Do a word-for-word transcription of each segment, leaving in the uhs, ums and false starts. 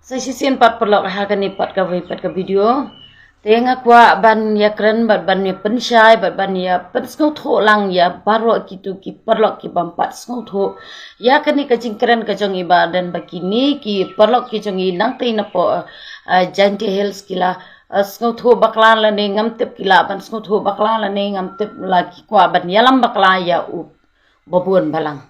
Sa shisien pat paralok ha kane pat kawei pat ka video. Te nga kwah ban ïakren bad ban ïa pynshai bad ban ïa pynsngewthuh lang ïa baroh kito ki paralok ki bym pat sngewthuh ïa kane ka jingkren ka jong i Bah Ardent ba kine ki paralok ki jong i nangtei napoh, uh, Jaintia Hills ki la, uh, sngewthuh bakla lane ngam tip ki lah ban sngewthuh bakla lane ngam tip la ki kwah ban ïalam bakla ïa u babun balang.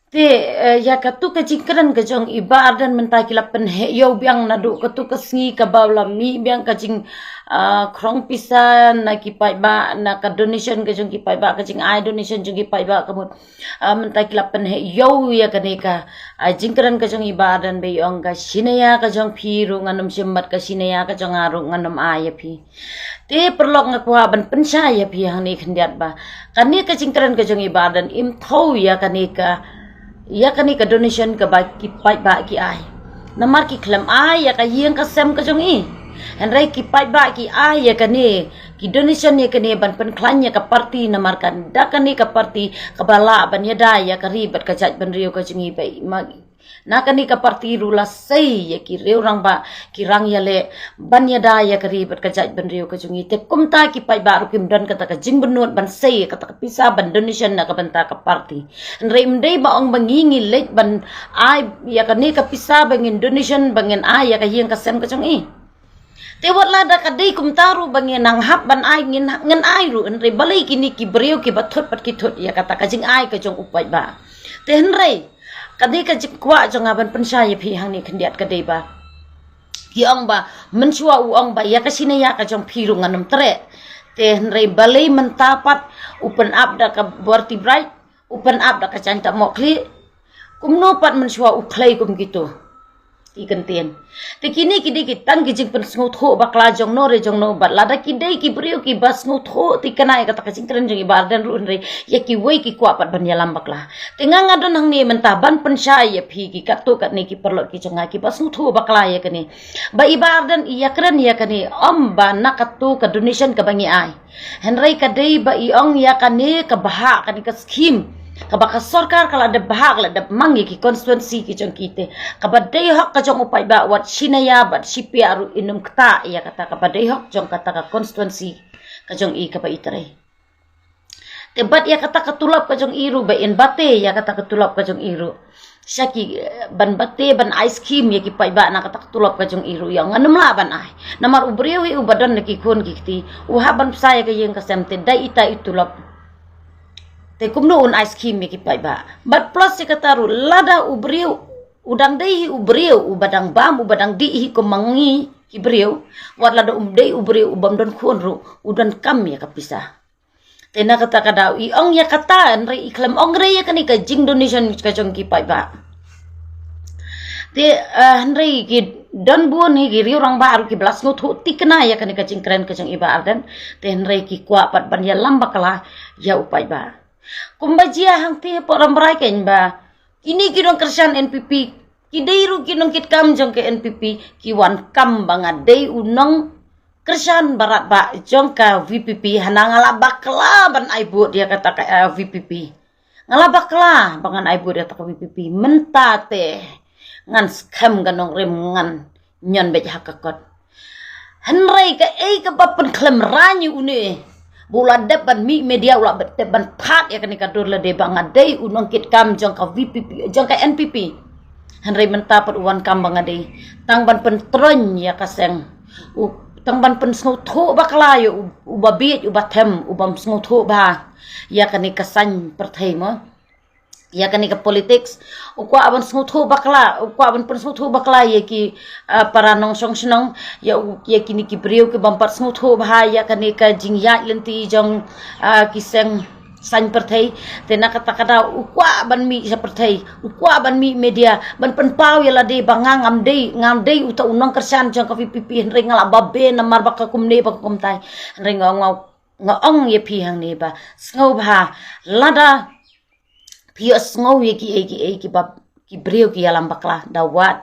Te, eh, ïa katu ka jingkren ka jong i Bah Ardent mynta ki la pynheh ïew biang naduh katu ka sngi kaba la mih biang ka jing, ah, khrong pisa na ki paidbah, na ka donation ka jong ki paidbah, ka jingai donation jong ki paidbah ka mut. Ah, mynta ki la pynheh ïew ïa kane ka, ah, jingkren ka jong i Bah Ardent ba i ong ka shi naya ka jong phi ruh ngan ym shim bad ka shi naya ka jong nga ruh ngan ym ai ïa phi. Te paralok nga kwah ban pynshai ïa phi hangne khyndiat ba kane ka jingkren ka jong i Bah Ardent im thew ïa kane ka, ïa kane ka donation kaba ki paidbah ki ai. Namar ki khlem ai ïa ka ïing ka sem ka jong i. Hynrei ki paidbah ki ai ïa kane, ki donation ïa kane ban pynkhlaiñ ïa ka party namar ka da kane ka party kaba lah ban ïada ïa ka ri bad ka jaitbynriew ka jong i ba i ma Na kane ka party ruh la sei ïa ki riew rangbah ki rang ïaleh ban ïada ïa ka ri bad ka jaitbynriew ka jong i. Te kumta ki paidbah ruh kim don kata ka jingbynnud ban sei ïa kata ka pisa ban donation na ka bynta ka party. Hynrei ym dei ba ong ba ngi ngi leit ban ai ïa kane ka pisa ba ngin donation ba ngin ai ïa ka ïing ka sem ka jong i. Te wat lada ka dei kumta ruh ba ngin nang hap ban ai ngin, ngin ai ruh, hynrei balei kine ki briew kiba thut pat ki thut ïa kata ka jingai ka jong u paidbah. Te hynrei ka dei ka jingkwah jong nga ban pynshai ïa phi hangne khyndiat ka dei ba ki ong ba mynshuwa u ong ba ïa ka shi naya ka jong phi ruh ngan ym treh. Te hynrei balei mynta pat u pynap da ka Bharti Bride, u pynap da ka Jaintia Mohkhlieh. Kumno pat mynshuwa u khlei kum kito. Ki kyntien. Te kine ki dei ki tang ki jingpynsngewthuh bakla jong no re jong no bad lada ki dei ki briew kiba sngewthuh thikna ïa kata ka jingkren jong i Bah Ardent ruh hynrei ïa kiwei ki kwah pat ban ïalam bakla. Te nga nga don hangne mynta ban pynshai ïa phi ki katto katne ki paralok ki jong nga kiba sngewthuh bakla ïa kane. Ba i Bah Ardent i ïakren ïa kane ym ba na katu ka donation kaba ngi ai. Hynrei ka dei ba i ong ïa kane ka bhah kane ka skhim kaba ka sorkar ka la dep bhah ka la dep mang ïa ki constituency ki jong ki te. Kaba dei hok ka jong u paidbah wat shi naya bad shi piah ruh in ym ktah ïa kata kaba dei hok jong kata ka constituency ka jong i kaba i trei. Te bad ïa kata ka tulop ka jong i ruh ba in bate ïa kata ka tulop ka jong i ruh. Sha ki, eh, ban bate ban ai skhim ïa ki paidbah na kata ka tulop ka jong i ruh ïa ngan ym lah ban ai. Namar u briew hi uba don na ki khun ki kti u hap ban pynshai ïa ka ïing ka sem te dei ita i tulop. Te kumno un ai skhim ïa ki paidbah. Bad plus ïa kata ruh lada u briew u dang dei hi u briew uba dang bam uba dang dih hi kum ma ngi ki briew. Wat lada um dei u briew u bym don khun ruh u donkam ïa ka pisa. Te na kata ka daw i ong ïa kata hynrei i khlem ong re ïa kane ka jing donation ka jong ki paidbah. Te, eh, hynrei ki don bun hi ki riew rangbah ruh kiba la sngewthuh thikna ïa kane ka jingkren ka jong i Bah Ardent. Te hynrei ki kwah pat ban ïalam bakla ïa u paidbah. Kumba jia hangtei hapoh Rambrai kein ba kine ki nongkyrshan N P P ki dei ruh ki nongkitkam jong ka N P P ki wan kam ba nga dei u nong kyrshan barat ba jong ka V P P hana nga la bakla ban ai vote ïa kata ka, eh, V P P. Nga la bakla ba ngan ai vote ïa kata ka V P P mynta te ngan skhem ka nongrim ngan ñion beit ha ka kot. Hynrei kaei kaba pynkhlem rang ïa une ba u la dep ban mih media u la dep ban phah ïa kane ka dur lade ba nga dei u nongkitkam jong ka V P P jong ka N P P. Hynrei mynta pat u wan kam ba nga dei tang ban pyntroiñ ïa ka seng. U tang ban pynsngewthuh bakla ïa u, uba bieit uba them u bym sngewthuh bha ïa kane ka saiñ pyrthei mo. Ïa kane ka politics u kwah ban sngewthuh bakla u kwah ban pynsngewthuh bakla ïa ki, ah, para nongshong shnong ïa u, ïa kine ki briew ki bym pat sngewthuh bha ïa kane ka jingïaid lynti jong, ah, ki seng saiñ pyrthei. Te na kata ka daw u kwah ban mih sha pyrthei u kwah ban mih media ban pynpaw ïa lade ba nga ngam dei ngam dei uta u nongkyrshan jong ka V P P hynrei nga la babe namar ba ka kumne ba ka kumtai. Hynrei nga ong nga ong ïa phi hangne ba sngewbha lada phi ïohsngew ïa kiei kiei kiba ki briew ki ïalam bakla da wad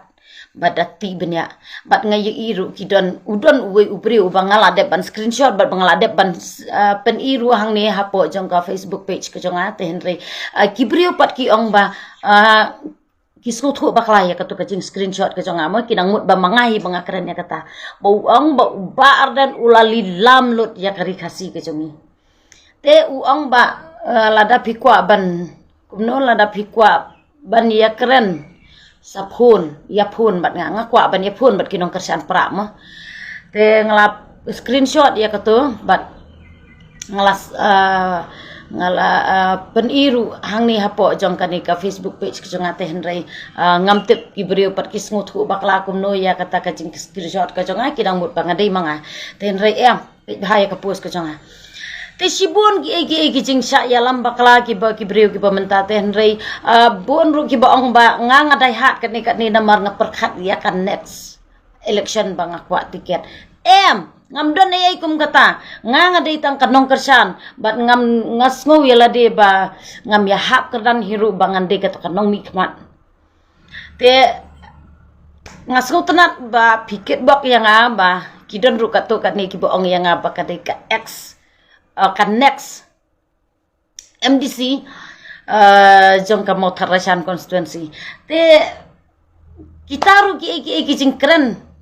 bad da tih bniah. Bad nga ïohi ruh ki don u don uwei u briew uba nga la dep ban screenshot bad ba nga la dep ban, ah, pyni ruh hangne hapoh jong ka Facebook page ka jong nga te hynrei, ah, ki briew pat ki ong ba, ah, ki sngewthuh bakla ïa katu ka jing screenshot ka jong nga mo, ki dang mut ba ma nga hi ba nga kren ïa kata. Ba u ong ba u Bah Ardent u la lilam lut ïa ka ri Khasi ka jong ngi. Te u ong ba, eh, lada phi kwah ban, kumno, lada phi kwah ban ïa kren sa phone, ïa phone bad nga, nga kwah ban ïa phone bad ki nongkyrshan Prah mo. Te nga la screenshot ïa katu bad nga la, eh, nga la, eh, pyni ruh hangne hapoh jong kane ka Facebook page ka jong nga. Te hynrei, eh, ngam tip ki briew pat ki sngewthuh bakla kumno ïa kata ka jing screenshot ka jong nga, ki dang mut ba nga dei ma nga. Te hynrei em, peit bha ïa ka post ka jong nga. Te shibun kiei kiei ki jingshah ïalam bakla kiba ki briew kiba mynta. Te hynrei, ah, bun ruh kiba ong ba nga, nga dei hat katne katne namar nga pyrkhat ïa ka next election ba nga kwah tiket. Em, ngam don ei ei kum kata. Nga, nga dei tang ka nongkyrshan bad ngam, nga sngew ïa lade ba ngam ïahap kyrdan hi ruh ba ngan dei kata ka nongmihkhmat. Te nga sngewtynnat ba phi kitbok ïa nga ba ki don ruh katto katne kiba ong ïa nga ba ka dei ka ex, uh, ka next M D C, uh, jong ka Mawthadraishan constituency. Te kita ruh kiei kiei ki jingkren.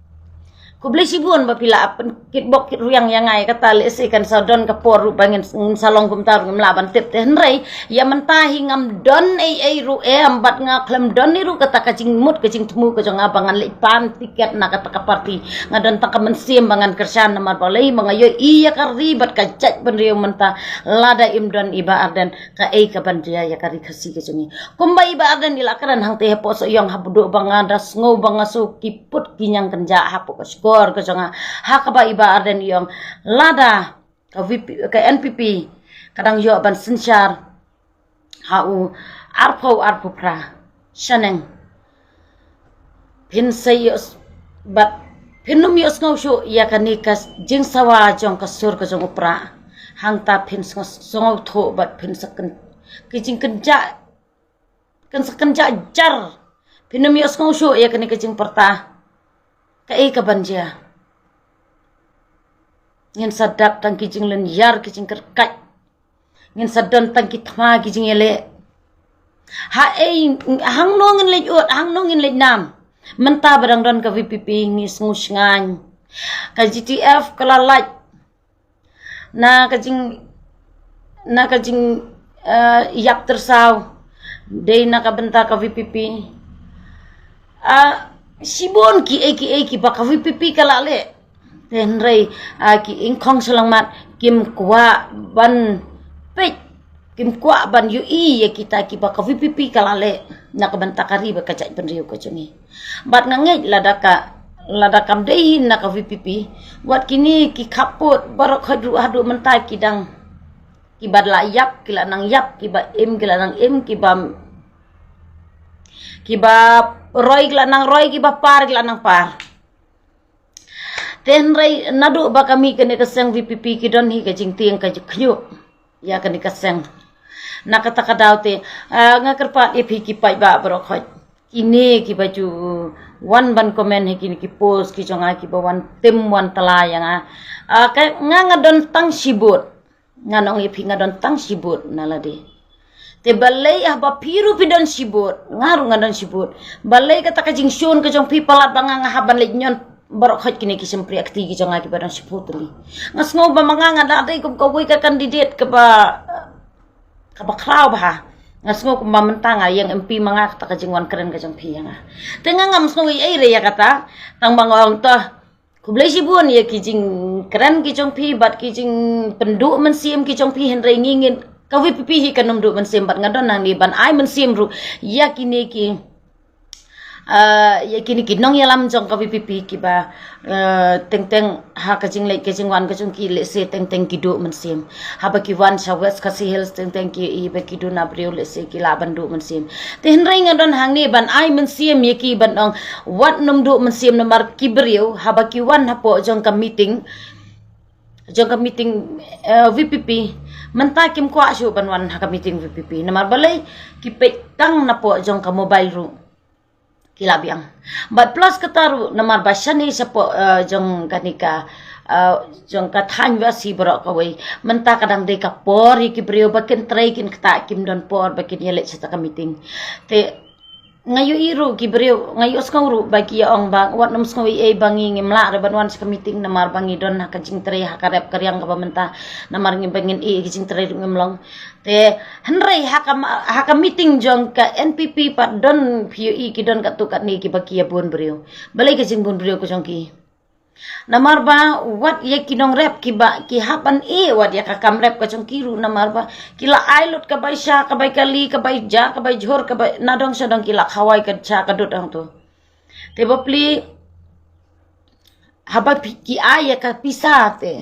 Khublei shibun ba phi la pynkitbok kitrwiang ïa nga ïa kata, lehse kan sa don ka por ruh ba ngin, ngin sa long kumta ruh ngim lah ban tip. Te hynrei ïa mynta hi ngam don ei ei ruh em bad nga khlem don ei ruh kata ka jingmut ka jingthmu ka jong nga ba ngan leit pan tiket na kata ka party. Nga don tang ka mynsiem ba ngan kyrshan namar balei ba nga ïohi ïa ka ri bad ka jaitbynriew mynta lada im don i Bah Ardent. Kaei kaban jia ïa ka ri Khasi ka jong ngi. Kumba i Bah Ardent i la kren hangtei hapoh Sohiong, haduh ba nga da sngew ba nga sngew ki put ki ñiang kynjah hapoh ka shkor ka jong nga. Ha kaba i Bah Ardent i ong lada ka V P, ka N P P ka dang ïoh ban synshar ha u arphew arphew phra shaneng. Phin sa ïoh s-, bad phin ym ïoh sngew shuh ïa kane ka jingsawa jong ka sur ka jong u Prah. Hangta phin sngew, sngewthuh bad phin sa kyn-, ki jingkynjah, kan sa kynjah jar. Phin ym ïoh sngew shuh ïa kane ka jingpyrta. Kaei kaban jia? Ngin sa dap tang ki jinglynñiar ki jingkyrkait. Ngin sa don tang ki thma ki jingïaleh. Haei, hangno ngin leit ud, hangno ngin leit nam? Mynta ba dang don ka V P P ngi sngew shngaiñ. Ka G T F ka la lait na ka jing, na ka jing, eh, ïap tyrsaw dei na ka bynta ka V P P. Ah, shibun kiei kiei kiba ka V P P ka la leh. Te hynrei, ah, ki ingkhong shyllangmat kim kwah ban peit, kim kwah ban ïohi ïa kita kiba ka V P P ka la leh na ka bynta ka ri bad ka jaitbynriew ka jong ngi. Bad nga ngeit lada ka, lada kam dei na ka V P P, wat kine ki khappud baroh khoit ruh haduh mynta ki dang, kiba la ïap ki la nang ïap, kiba im ki la nang im, kiba, kiba roi ki la nang roi, kiba par ki la nang par. Te hynrei naduh ba ka mih kane ka seng V P P ki don hi ka jingtieng ka jingkhñiuh ïa kane ka seng. Na kata ka daw te, ah, nga kyrpad ïa phi ki paidbah baroh khoit. Kine kiba ju wan ban comment ha kine ki post ki jong nga kiba wan tim wan tla ïa nga. Ah, ka nga nga don tang shi vote. Ngan ong ïa phi nga don tang shi vote na lade. Te balei haba phi ruh phi don shi vote, nga ruh nga don shi vote. Balei kata ka jingshun ka jong phi palat ba nga nga hap ban leit ñion baroh khoit kine ki shympriahkti ki jong nga kiba don shi vote tylli. Nga sngew ba ma nga nga la dei kum kawei ka candidate kaba, kaba khraw bha. Nga sngew kumba mynta nga ïeng M P ma nga kata ka jingwan kren ka jong phi ïa nga. Te nga ngam sngew ei ei re ïa kata. Tang ba nga ong to, khublei shibun ïa ki jingkren ki jong phi bad ki jingpynduh mynsiem ki jong phi, hynrei ngi ngin, ka V P P hi kan ym duh mynsiem bad nga don hangne ban ai mynsiem ruh ïa kine ki, ah, ïa kine ki nongïalam jong ka V P P kiba, ah, teng teng ha ka jingleit ka jingwan ka jong ki lehse teng teng ki duh mynsiem. Haba ki wan sha West Khasi Hills teng teng ki, i ba ki duna briew lehse ki lah ban duh mynsiem. Te hynrei nga don hangne ban ai mynsiem ïa ki ban ong wat nym duh mynsiem namar ki briew haba ki wan hapoh jong ka meeting, jong ka meeting, eh, V P P, mynta kim kwah shuh ban wan ha ka meeting V P P namar balei? Ki peit tang napoh jong ka mobile ruh. Ki la biang. Bad plus kata ruh namar ba shane shapoh, eh, jong kane ka, eh, jong ka thaiñ West hi baroh kawei, mynta ka dang dei ka por ïa ki briew ba kin trei kin ktah, kim don por ba kin ïaleit sha ta ka meeting. Te Nga ïohi ruh ki briew, nga ïohsngew ruh ba ki ïa ong ba wat nym sngew ei ei ba ngi ngim lah re ban wan sha ka meeting namar ba ngi don ha ka jingtrei ha ka rep ka riang kaba mynta, namar ngi ba ngin ïeh ka jingtrei ruh ngim long. Te hynrei ha ka ma-, ha ka meeting jong ka N P P pat don phi ïohi ki don katto katne kiba ki ïa bun briew. Balei ka jingbun briew ka jong ki? Namar ba wat ïa ki nongrep kiba ki hap ban ïeh wat ïa ka kam rep ka jong ki ruh namar ba ki la ai lut ka bai sha, ka bai kali, ka bai ja, ka bai jhur, ka bai nadong shadong ki la khawai ka sha ka dud hangto. Te bapli haba phi-, ki ai ïa ka pisa te,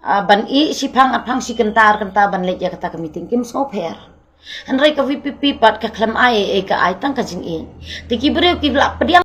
ah, ban ïeh shiphang arphang shi kynta ar kynta ban leit ïa kata ka meeting kim sngewpher. Hynrei ka V P P pat ka khlem ai ei ei, ka ai tang ka jingïeit. Te ki briew ki la pdiang